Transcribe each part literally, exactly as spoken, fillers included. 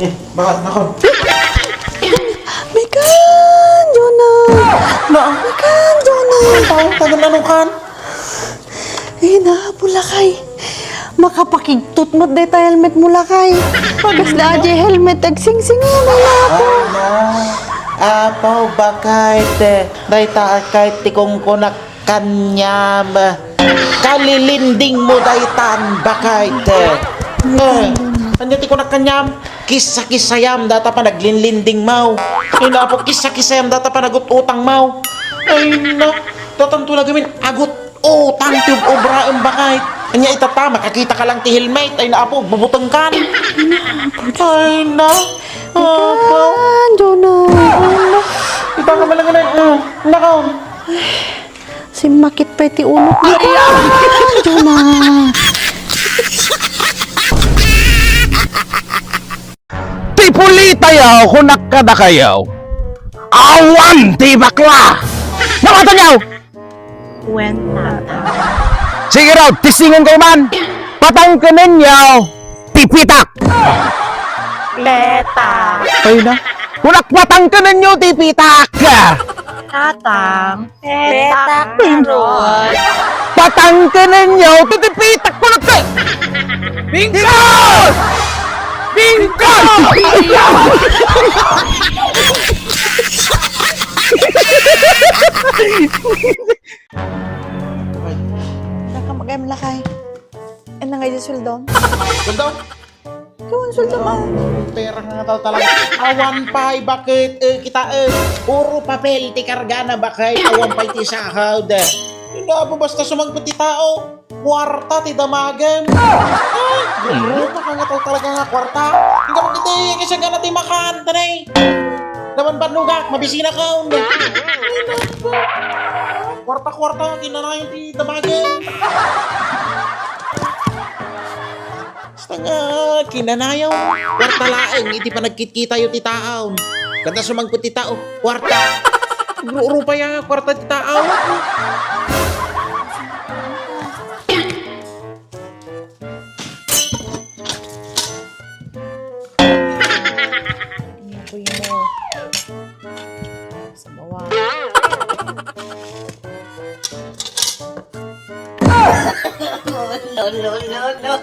Eh, bakit? Nakon? Mekan, Jonah! Na? Mekan, Jonah! Ang taong tagal na nukan? Eh, na, bulakay. Makapakigtutmot dayta helmet mo, lakay. Pagasla a di helmet, agsingsingir, ay, na, apo. Ay, na. Apo, bakit, eh, dayta, kahit ti kungkunak kaniam. Kalilinding mo daytan, bakit? Eh, ania ti kunak kaniam? Kissa-kissayam data panaglinlinding maw. Ay, na, apo, kissa-kissayam data panagut-utang maw. Ay, na, datanto la gamin, agut-utang ti ub-ubraem, bakit? Ania itata, makakita ka lang ti helmet. Ay, na, apo, bubutengkan. Ay, na, apo. Jonah. Ay, na. Ita ka malanganan. Mm, nakaw. Simmakit pay ti ulok. Ay, Jonah. Ti pulitayo, kunak kadakayo. Awan ti bakla! Nawatanyo! Wen, tata. Sige raw, testingon kayo man. Patangkenenyo ti pitak. Petak. Ay na. Kunak, patangkenenyo ti pitak. Tatang. Petak. Petak, Rod. Patangkenenyo ti, ti pitak, kunak, eh. Bingo! Bingo! Ay. Naka magayam lakay. Ano nga yung suldom? Suldom? Kawan suldom ah. Pera nga tal talaga. Awan pay, bakit? Eh, kita, eh, puro papel ti kargana, bakit? Awan pay ti sahod. Hindi po basta sumangpet ti tao. Kuarta ti damagen. Ay, rupa ka nga tal talaga nga kuarta. Hanggang iti, kasi gana ti makan, tanay. Naman banugak, mabisina ka, undi. Kuarta-kuarta, kinanayon ti damagen. Basta nga, kinanayon. Kuarta laeng, iti panagkitkitayo ti tao. Kada sumangpet ti tao, kuarta. Ru-, rupaya, kuarta ti tao. Inapoy mo. Sa bawah. No, no, no, no.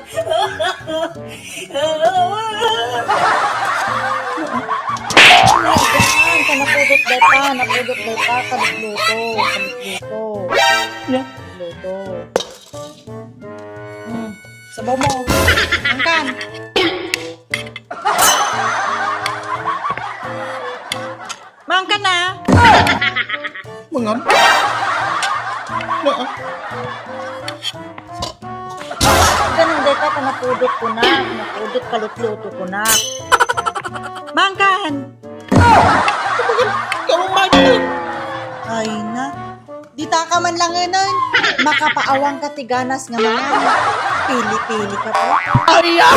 Kanapudot deta, napudot deta, kalutluto, kalutluto. Yeah. Luto. Hmm. Sabaw mo. Angkan. Mangkan na. Mangan? Na, ah. Ganun deta, kanapudot ko na. Kanapudot, kalutluto ko na. Mangkan. Kamu mati. Ay na. Dita ka man langenan, makapaawang ka ti ganas nga mangan. Pili-pili ka pa. Ay, ah!